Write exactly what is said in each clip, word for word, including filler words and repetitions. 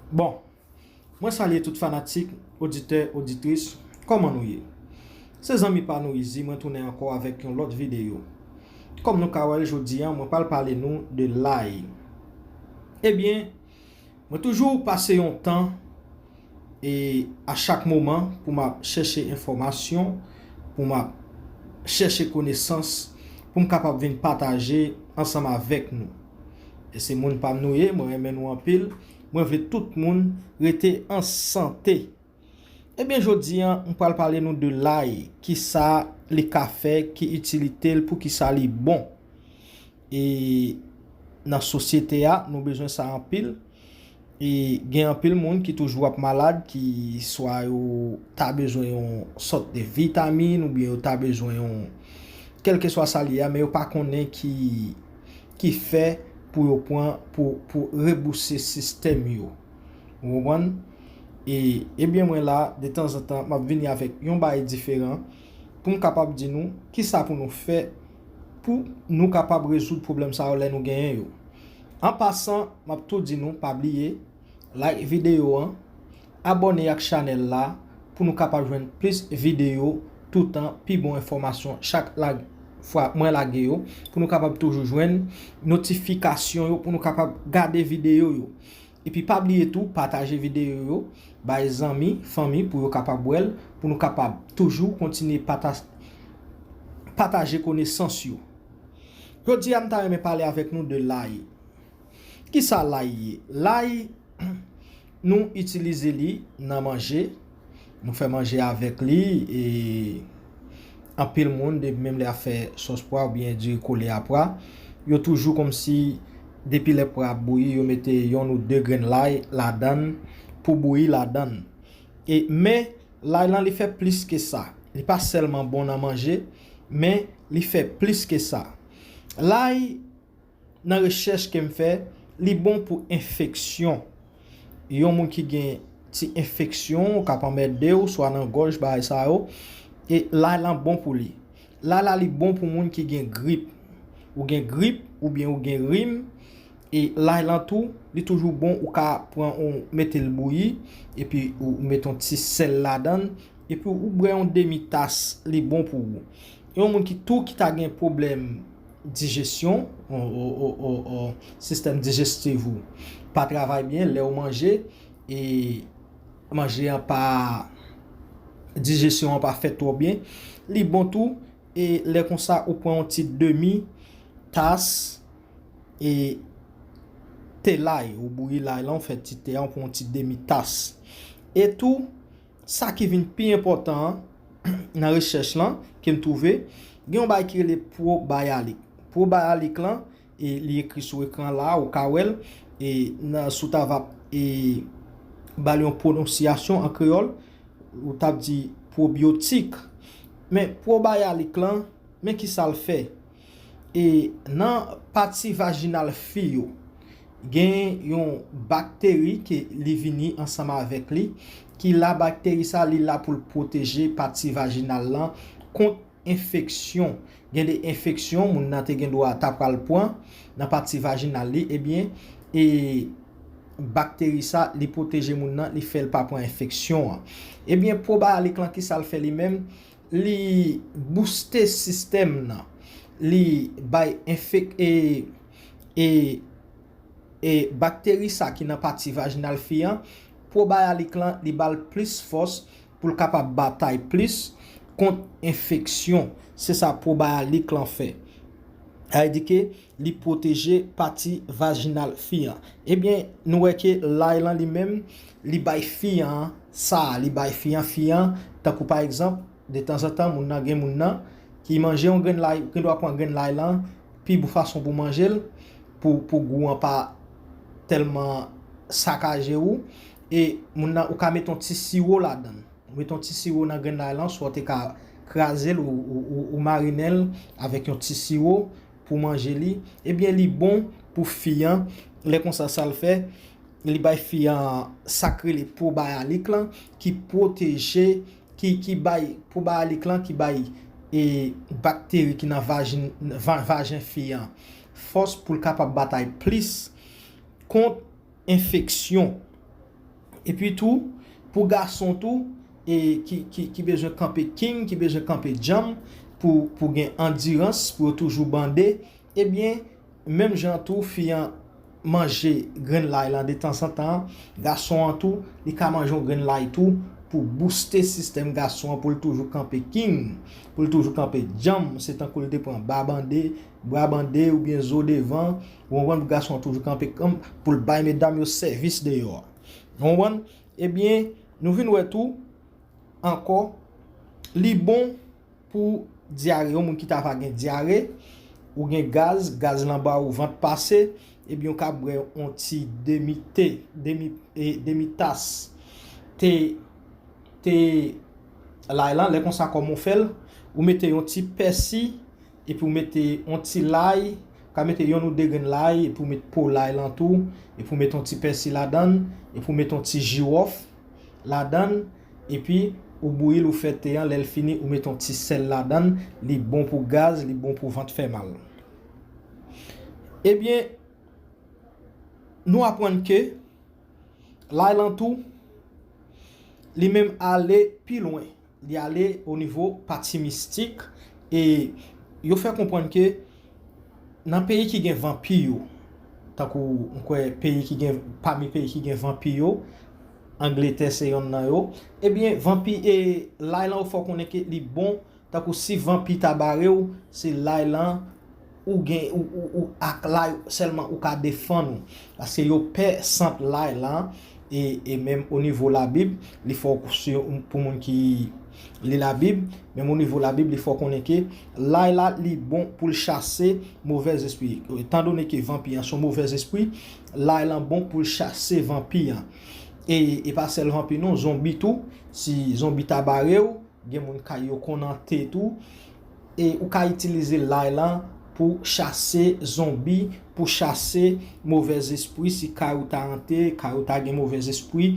Bon, mwen salye tout fanatik, oditè, oditris, kòman nou ye? Se zanmi pa nou Izi, mwen tounen ankò avèk yon lòt videyo. Kòm nou ka wè l jodi a, mwen pral pale nou de lay. Ebyen, mwen toujou pase yon tan e a chak moman pou m ap chèche enfòmasyon, pou m ap chèche konesans, pou m kapab vin pataje ansanm avèk nou. E se moun pa m nou ye, mwen renmen nou anpil, mwen vle tout moun rete an sante. Ebyen, jodi a, m pral pale nou de lay, kisa li ka fè, ki itilite l, poukisa li bon. E nan sosyete a, nou bezwen sa anpil. E gen anpil moun ki toujou ap malad, ki swa yo ta bezwen yon sòt de vitamin, oubyen yo ta bezwen yon, kèlkeswa sa l ye a, men yo pa konnen ki, ki fè pou yo pran, pou, pou rebouse sistèm yo. Ou konprann? E, ebyen, mwen la, de tanzantan, m ap vini avèk yon bagay diferan pou m kapab di nou kisa pou nou fè pou nou kapab rezoud pwoblèm sa yo lè nou genyen yo. An pasan, m ap tou di nou, pa bliye, like videyo an, abòne ak chanèl la pou nou kapab jwenn plis videyo toutan, pi bon enfòmasyon chak lag, fwa mwen lage yo, pou nou kapab toujou jwenn notifikasyon yo, pou nou kapab gade videyo yo. Epi pa bliye tou, pataje videyo yo bay zanmi, fanmi pou yo kapab wè l, pou nou kapab toujou kontinye pata-, pataje konesans yo. Jodi a, m ta renmen pale avèk nou de lay. Kisa lay ye? Lay, nou itilize li nan manje, nou fè manje avèk li, e anpil moun, depi menm lè y ap fè sòs pwa oubyen diri kole a pwa, yo toujou kòmsi, depi lè pwa ap bouyi, yo mete yonn ou de grenn lay ladan l pou bouyi ladan l. E, men, lay lan, li fè plis ke sa. Li pa sèlman bon nan manje, men li fè plis ke sa. Lay, nan rechèch ke m fè, li bon pou enfeksyon. Yon moun ki gen ti enfeksyon, ou k ap anmède w, swa nan gòj, bagay sa yo, e lay lan bon pou li. Lay la, li bon pou moun ki gen grip. Ou gen grip, oubyen ou gen rim, e lay lan tou, li toujou bon, ou ka pran, ou mete l bouyi, epi ou mete yon ti sèl ladan l, epi ou bwè yon demi tas, li bon pou ou. Yon moun ki tou ki ta gen pwoblèm dijesyon, o, o, o, o, o, sistèm dijestif ou pa travay byen, lè w manje, e manje an pa, dijesyon an pa fèt twò byen, li bon tou, e lè konsa ou pran yon ti demi tas, e te lay, ou bouyi lay lan, ou fè ti te a, ou pran yon ti demi tas. E tou, sa ki vin pi enpòtan an, nan rechèch lan, ke m twouve, gen yon bagay ki rele pwobayalik. Pwobayalik lan, e li ekri sou ekran la, ou ka wè l, e nan, si w ta va, e ba l yon pwononsyasyon an kreyòl, ou t ap di pwobyotik. Men pwobayalik lan, men kisa l fè? E nan pati vajinal fi yo, gen yon bakteri ke li vini ansanm avèk li, ki la bakteri sa, li la pou l pwoteje pati vajinal lan kont enfeksyon. Gen de enfeksyon, moun nan te gen dwa ta pral pran nan pati vajinal li, ebyen, e bakteri sa, li pwoteje moun nan, li fè l pa pran enfeksyon an. Ebyen, pwobayalik lan, kisa l fè li menm? Li bouste sistèm nan. Li bay enfek-, e, e, e bakteri sa ki nan pati vajinal fi an, pwobayalik lan, li ba l plis fòs pou l kapab batay plis kont enfeksyon. Se sa pwobayalik lan fè. Sa vle di ke li pwoteje pati vajinal fi an. Ebyen, nou wè ke lay lan li menm, li bay fi an sa, li bay fi an, fi an, tankou pa egzanp, de tanzantan, moun nan, gen moun nan ki manje yon grenn lay, gen dwa pran grenn lay lan, pi bon fason pou manje l, pou, pou gou an pa tèlman sakaje ou, e moun nan, ou ka mete yon ti siwo ladan l. Ou mete yon ti siwo nan grenn lay lan, swa w te ka kraze l, ou, ou, ou, ou marinen l avèk yon ti siwo pou manje li. Ebyen, li bon pou fi an. Lè konsa, sa l fè, li bay fi an sa k rele pwobayalik lan, ki pwoteje, ki, ki bay pwobayalik lan, ki bay, e, bakteri ki nan vajin, va-, vajen fi an fòs pou l kapab batay plis kont enfeksyon. Epi tou, pou gason tou, e ki, ki, ki bezwen kanpe king, ki bezwen kanpe djanm, pou, pou gen andirans, pou yo toujou bande, ebyen, menm jan tou, fi an manje grenn lay lan detanzantan, gason an tou, li ka manje yon grenn lay tou, pou booste sistèm gason an, pou l toujou kanpe king, pou l toujou kanpe djanm, se tankou l te pran ba bande, bra bande oubyen zo devan, ou konprann, pou gason an toujou kanpe kanm, pou l bay medam yo sèvis deyò a. Ou konprann? Ebyen, nou vin wè tou, ankò, li bon pou dyare, yon moun ki ta va gen dyare, ou gen gaz, gaz lan ba ou vant pase, ebyen, ou ka bwè yon ti demi te, demi, e, demi tas te, te lay lan, lè konsa kòman ou fè l, ou mete yon ti pèsi, epi ou mete yon ti lay, ou ka mete yonn ou de grenn lay, epi ou met po lay lan tou, epi ou met yon ti pèsi ladann, epi ou met yon ti jiwòf ladann, epi ou bouyi l, ou fè te an, lè l fini, ou met yon ti sèl ladann, li bon pou gaz, li bon pou vant fè mal. Ebyen, nou aprann ke lay lan tou, li menm ale pi lwen. Li ale o nivo pati mistik, e yo fè konprann ke nan peyi ki gen vanpi yo, tankou m kwè peyi ki gen, pami peyi ki gen vanpi yo, Angletè se yonn nan yo, ebyen, vanpi e lay lan yo fè w konnen ke li bon, tankou si vanpi ta bare w, se lay lan ou gen, ou, ou, ou ak lay sèlman ou ka defann ou. Paske yo pè sant lay lan, e, e menm o nivo Labib, li fè w, si, pou moun ki li Labib, menm o nivo Labib, li fè w konnen ke lay la, li bon pou l chase movèzespri. Etandone ke vanpi an se yon movèzespri, lay lan bon pou l chase vanpi an. E, e pa sèl vanpi non, zonbi tou, si zonbi ta bare w, gen moun kay yo konn ante tou, e ou ka itilize lay lan pou chase zonbi, pou chase movèzespri, si kay ou ta ante, kay ou ta gen movèzespri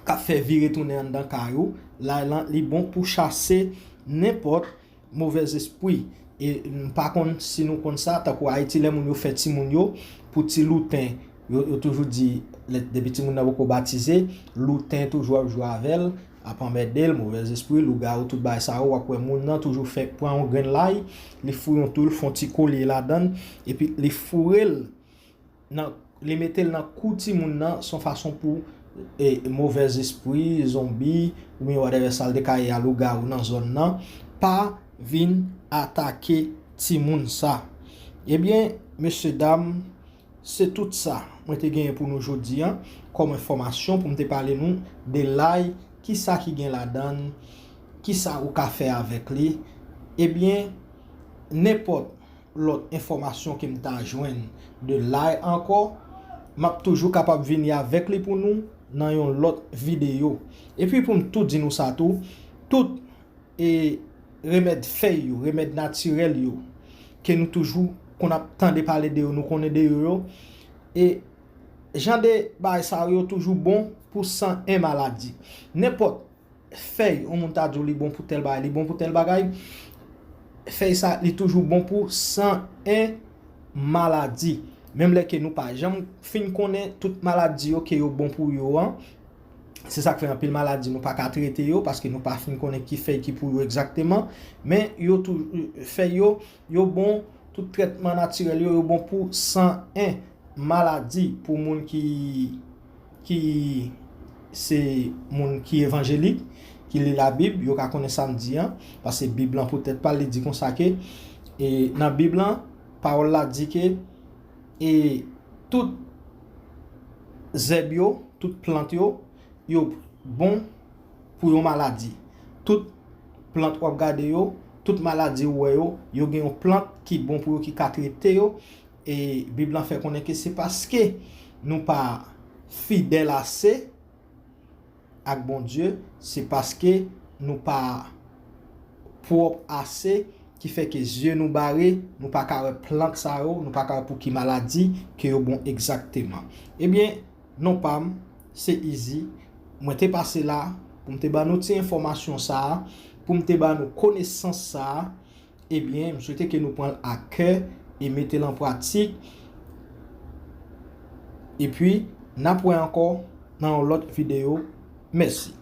k ap fè vire tounen anndan kay ou, lay lan li bon pou chase nenpòt movèzespri. E m pa konn si nou konn sa, tankou Ayiti, lè moun yo fè timoun yo, pou ti louten, yo, yo toujou di, lè, depi timoun nan poko batize, louten toujou ap jwe avè l, ap anmède l, movèzespri, lougawou, tout bagay sa yo, w ap wè moun nan toujou fè, pran yon grenn lay, li foure yon twou, l fè yon ti kolye ladann, epi li foure l nan, li mete l nan kou timoun nan, se yon fason pou, e, movèzespri, zonbi, oubyen whatever sa l te ka ye a, lougawou nan zòn nan, pa vin atake timoun sa. Ebyen, mesye dam, se tout sa mwen te genyen pou nou jodi a, kòm enfòmasyon pou m te pale nou de lay, kisa ki gen ladann, kisa ou ka fè avèk li. Ebyen, nenpòt lòt enfòmasyon ke m ta jwenn de lay ankò, m ap toujou kapab vini avèk li pou nou nan yon lòt videyo. Epi pou m tou di nou sa tou, tout, e, remèd fèy yo, remèd natirèl yo, ke nou toujou konn ap tande pale de yo, nou konnen de yo yo, e jan de bagay sa yo toujou bon pou san en maladi. Nenpòt fèy, yon moun ta di w li bon pou tèl bagay, li bon pou tèl bagay, fèy sa, li toujou bon pou san en maladi. Menm lè ke nou pa janm fin konnen tout maladi yo ke yo bon pou yo an, se sa k fè anpil maladi nou pa ka trete yo, paske nou pa fin konnen ki fèy ki pou yo egzakteman, men yo tou, fèy yo, yo bon, tout trètman natirèl yo, yo bon pou san en maladi, pou moun ki, ki se moun ki evanjelik, ki li Labib, yo ka konnen sa m di an, paske Bib lan poutèt pa l, li di konsa ke, e, nan Bib lan, pawòl la di ke, e, tout zèb yo, tout plant yo, yo bon pou yon maladi. Tout plant w ap gade yo, tout maladi ou wè yo, yo gen yon plant ki bon pou yo, ki ka trete yo. E Bib lan fè konnen ke se paske nou pa fidèl ase ak Bondye, se paske nou pa pwòp ase, ki fè ke zye nou bare, nou pa ka wè plant sa yo, nou pa ka wè pou ki maladi ke yo bon egzakteman. Ebyen, non pa m, se Easy. Mwen te pase la pou m te ban nou ti enfòmasyon sa a, pou m te ban nou konesans sa a. Ebyen, m swete ke nou pran l a kè e mete l an pratik. Epi, n ap wè ankò nan yon lòt videyo. Mèsi.